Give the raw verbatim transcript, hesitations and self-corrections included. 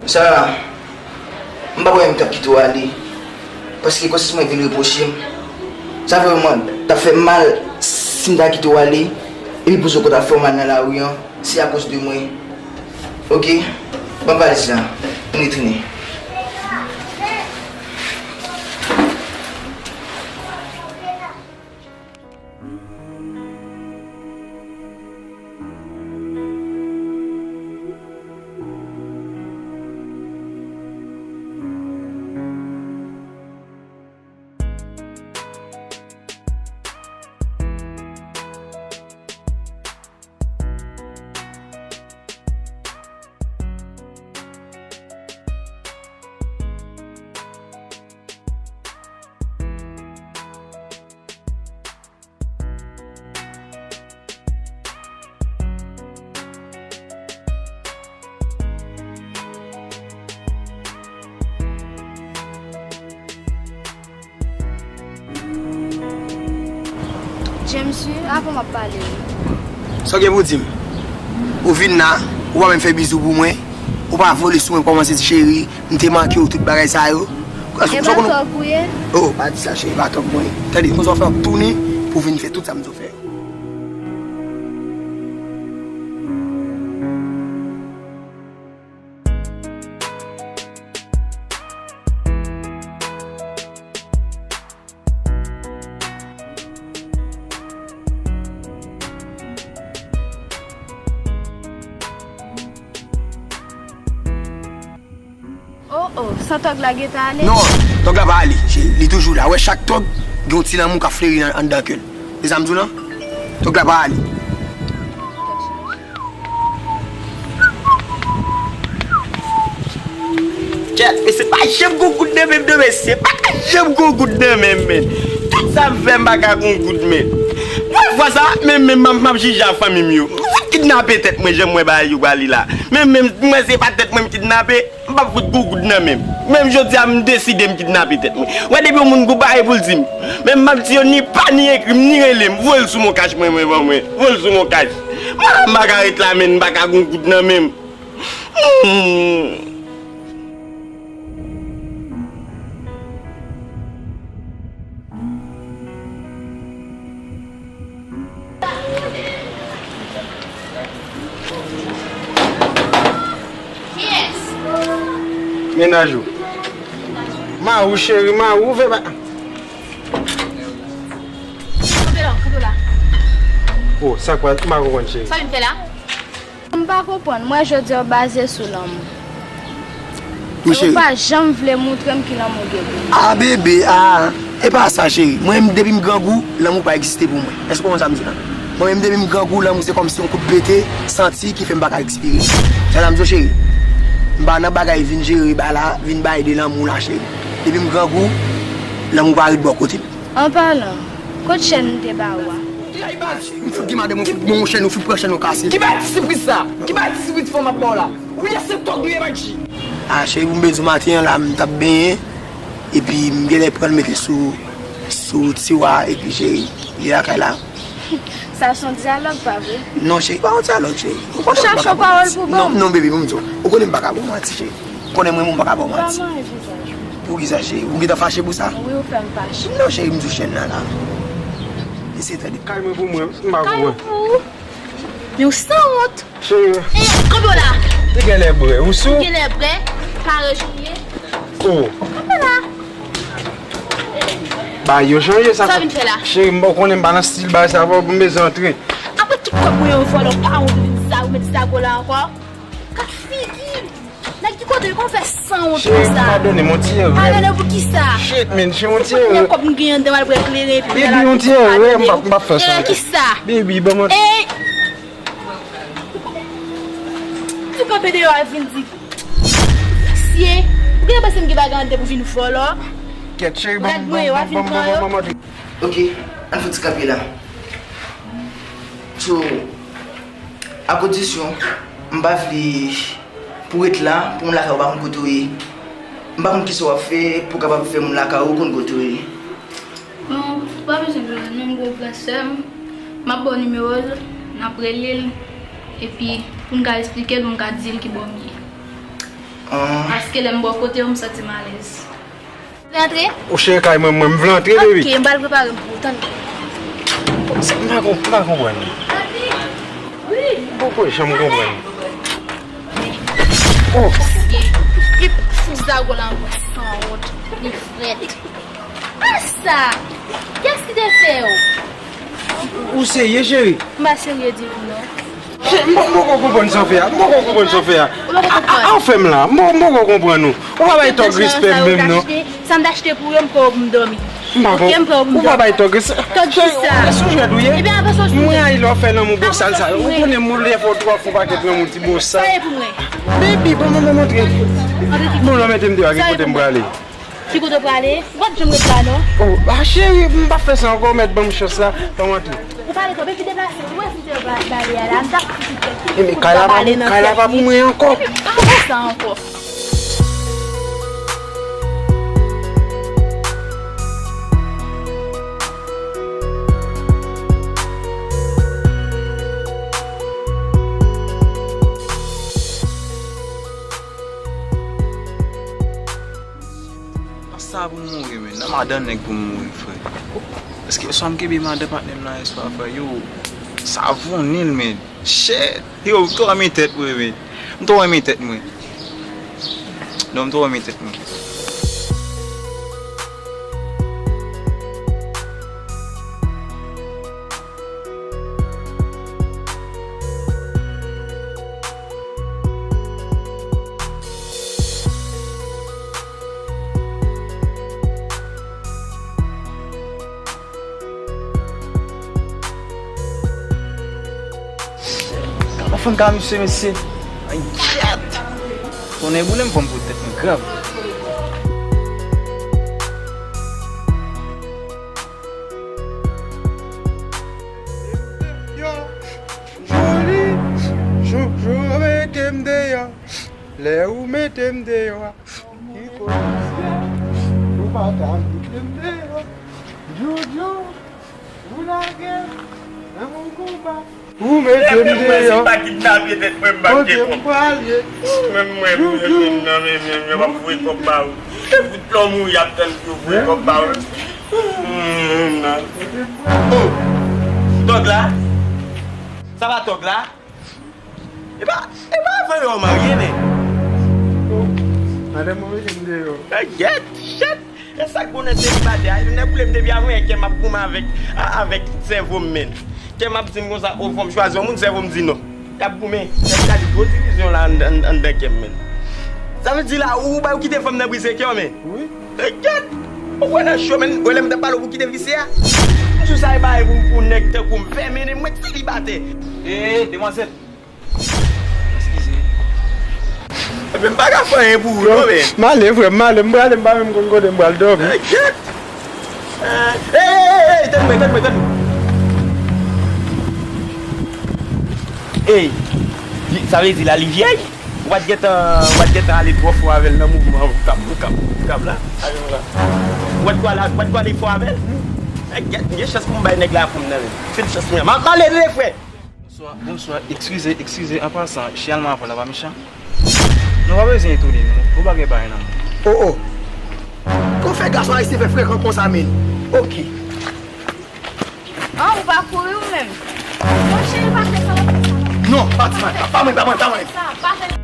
Sarah, m pa kwè m t ap kite w ale, paske konsyans mwen vin repwoche m. Sa vrèman t ap fè m mal si m ta kite w ale, epi pou sa w konn ap fè w mal nan lari an, se akoz de mwen. Oke, ban m valiz la, m retounen. James, wi, avè w m ap pale, wi. Sa w gen pou di m? Ou vin la, ou pa menm fè bizou pou mwen, ou pa vole sou mwen, kòmanse di cheri, m te manke w, tout bagay sa yo. Epa sa w kouye? Oh, pa di sa, cheri, pa tanp mwen. Tande, konsa w fè w ap tounen pou w vin fè tout sa m di w fè yo. Oh, oh, sa tòg la gentan ale? Non, tòg la pa ale. Cheri, li toujou la. Wè, chak tòg gen yon ti lanmou k ap fleri nan, anndan kè l. Se sa m di w lan? Tòg la pa ale. Kèt, mesye, pa janm gon goud nan men m non, mesye. Pa janm gon goud nan men m, men. Tout sa m fè, m pa ka gon goud, men. Mwen, fwa sa, men, men, m ap, m ap jije a fanmi m yo. M fout kidnape tèt mwen, jan m wè bagay yo prale la. Men, men, mwen, se pa tèt mwen m kidnape. M p ap fout gon goud nan men m. Menm jodi a, m deside m kidnape tèt mwen. Wè, depi yon moun gon bagay pou l di m, men m ap di yo ni pa ni ekri m, ni rele m, voye l sou mon kach mwen, mwen, ban mwen. Voye l sou mon kach. Mwen, m pa ka ret la, men m pa ka gon goud nan men m. Hmm. Mennaj ou. Mari w, cheri, mari w, vè ba. Kanpe la, kanpe la. Oh, sa k pa, m pa konprann, cheri. Sa w vin fè la? M pa konprann, mwen jodi a w baze sou lanmou. Wi, cheri. E ou pa janm vle moutre m ki lanmou w gen pou mwen. Ah, bebe, ah. E pa sa, cheri. Mwen menm, depi m grangou, lanmou pa egziste pou mwen. Èske w konprann sa m di la? Mwen menm, depi m grangou, lanmou se kòmsi yon kout pete santi ki fè m pa ka respire. Sa la m di w, cheri. M pa nan bagay vin jere bagay la, vin bay de lanmou la, cheri. Depi m grangou, lanmou pa ret bò kote m. An palan, kot chèn m te ba ou a? M fout gen madanm, ou fout bon chèn, ou fout pran chèn, ou kase. Ki bagay ti siprit sa? Ki bagay ti siprit fanm ap ba w la? Ou byen se tòg nou ye, Madji. Ah, cheri, pou m byen di w, maten an la, m t ap benyen, epi m genlè pran l mete sou, sou tiwa, epi cheri, li lakay la. Sa se yon dyalòg, pa vre? Non, cheri, pa yon dyalòg, cheri. Ou konnen m pa ka ba w manti. Ou chache yon pawòl pou ban m? Non, non, baby, pou m di w. Ou konnen m pa ka ba w manti. Ou pa manyen vizaj ou. Poukisa, cheri? Ou gentan fache pou sa? Wi, ou fè m fache. Non, cheri, m di w chèn nan la. Mesye, tande. Kay mwen pou mwen, m pa pou mwen. Kay ou pou ou? Men ou sanwont. Cheri. Ey, kanpe w la. Li genlè brè, ou sou? Ou genlè brè, pa rejouye. Oh. Kanpe la. Bagay yo chanje sa. Sa w vin fè la? Cheri, m pa konnen, m pa nan stil bagay sa, fò m bezwen antre. Apre tout kòb mwen yo vòlò, pa wont ou vin sa, ou met zago la ankò. Kat figi m. Nèg ki kote yo konn fè sanwont konsa? Cheri, padone m, yon ti erè. Padone pou kisa? Shit, man, se yon ti erè. Nèg kòb m gen anndan m al pran kleren epi m al. Baby, yon ti erè, m p ap, m p ap fè sa. Erè kisa? Baby, ban mwen. Ey! Tou kanpe deyò a vin di visye. Ou genlè panse m gen bagay anndan pou vin vòlò? Kèt, cheri, ban m, ban m, ban m, ban m, ban m, ban m. Ok, ann fouti kanpe la. So, a kondisyon, m pa vle pou w ret la, pou moun lakay ou pa konn kote w ye. M pa konn kisa w ap fè pou w kapab fè moun lakay ou konn kote w ye. Bon, ou pa bezwen jwenn menm gwo frè sè m. M ap ba w nimewo l, n ap rele l, epi pou n ka esplike l, pou n ka di l ki bò m ye. Paske lè m bò kote w, m santi m alèz. Vle antre? Ou cheri kay mwen, mwen, m vle antre, baby. Ok, m pral prepare m pou ou, tann. M pa kon-, m pa konprann. M poko janm konprann. Oh. E fou zago la ankò, sanwont, li frèt. Asa! Kiyès ki te fè w? Ou serye, cheri? M pa serye ditou, non. Cheri, m poko konprann sa w fè a. M poko konprann sa w fè a. Ou poko konprann? A, a, a, w fè m la. M poko, m poko konprann ou. Ou pa bay tòg respè m menm, non. Sa m t achte pou yo, m pran yo pou m dòmi. M pa bon. Ok, m pran yo pou m dòmi. Ou pa bay tòg respè. Tòg kisa? Cheri, ou se jwèt ou ye? Ebyen, avan sa w sou. M rayi lè w fè lanmou bosal sa. Ou konnen moun lè fò twò fò pa ket lanmou ti bosal. Sa e pou mwen. Baby, bon, bon, bon, montre. Bon, lè w mete m deyò, ki kote m prale? Ki kote w prale? Ou pa t janm ret la, non? Oh, a cheri, m pa fè sa ankò, mèt ban m chans la, ban m antre. Ou pale twòp, epi deplase, ou wè si te ba-, bale a la, m t ap fouti tèt. E men kay la pa pou, kay la pa pou mwen ankò. Epi pa fè sa ankò. Nan sa pou m mouri, men. Nan madan nèg pou m mouri, frè. Èske swa m kenbe madan patnè m nan, èske swa, frè, yo, sa vonnen l, men. Shit! Yo, m twò renmen tèt mwen, men. M twò renmen tèt mwen. Non, m twò renmen tèt mwen. Gade fanm ka misye, mesye. Ay, gyèt! Konnen boule m pran pou tèt mwen grav. Yo, Joli, Jojo mete m deyò. Lè ou mete m deyò a, ki kondisyon ou pa ka mete m deyò? Jojo, ou lage m nan yon konba. Ou mete m deyò. Kote m prale? Mwen, mwen, mwen, mwen, non, men, men, men, w ap voye kòb ba ou. Se fout lòm ou y ap tann pou yo voye kòb ba ou. Oh, tòg la? Sa pa tòg la? E pa, e pa avè yo w marye, men. Madanm mwen mete m deyò. E gyèt, shit! E sa k bon nan selibatè a? Nèg boule m depi avan yè, kè m ap goumen avèk, a, avèk sèvo m, men. Kè m ap di m konsa, o, fò m chwazi yon moun, sèvo m di non. Y ap goumen. Nèg gade gwo divizyon la ann-, ann-, anndan kè m, men. Sa vle di la, ou bay, ou kite fanm nan brize kè w, men. Wi. E gyèt! Ou kwè nan cho, men, ou wè lè m t ap pale w pou kite visye a? M di w sa e bagay pou, pou nèg tankou m fè, men mwen selibatè. E, demwazèl. Eskize. Ebyen, m pa ka fè anyen pou ou, non, men. M ale, frè, m ale, m prale, m pa menm konn kote m pral dòmi. E gyèt! E, e, e, e, tann mwen, tann mwen, tann mwen. Ey, li, sa vle di la, li vyèy? Ou pa t gentan, ou pa t gentan ale twò fò avè l nan mouvman vokab, vokab, vokab la? Ou pa t gwa la, ou pa t gwa ale fò avè l? E gyèt, m gen chans pou m bay nèg la pou m nan men. Fè l chans mwen. M ap pale de frè. Bonswa, bonswa. Eskize, eskize, an pasan, chè al m avè w la pa mechan. Nou pa bezwen etone nou, ou pa gen bagay nan men. Oh, oh. Kon fè gason ayisyen fè frekan konsa, men. Ok. Ah, ou pa kouri ou menm? Non, cheri, pa fè sa, pa fè sa. Non, pa di mwen, pa mwen, pa mwen, pa mwen. Pa fè sa, pa fè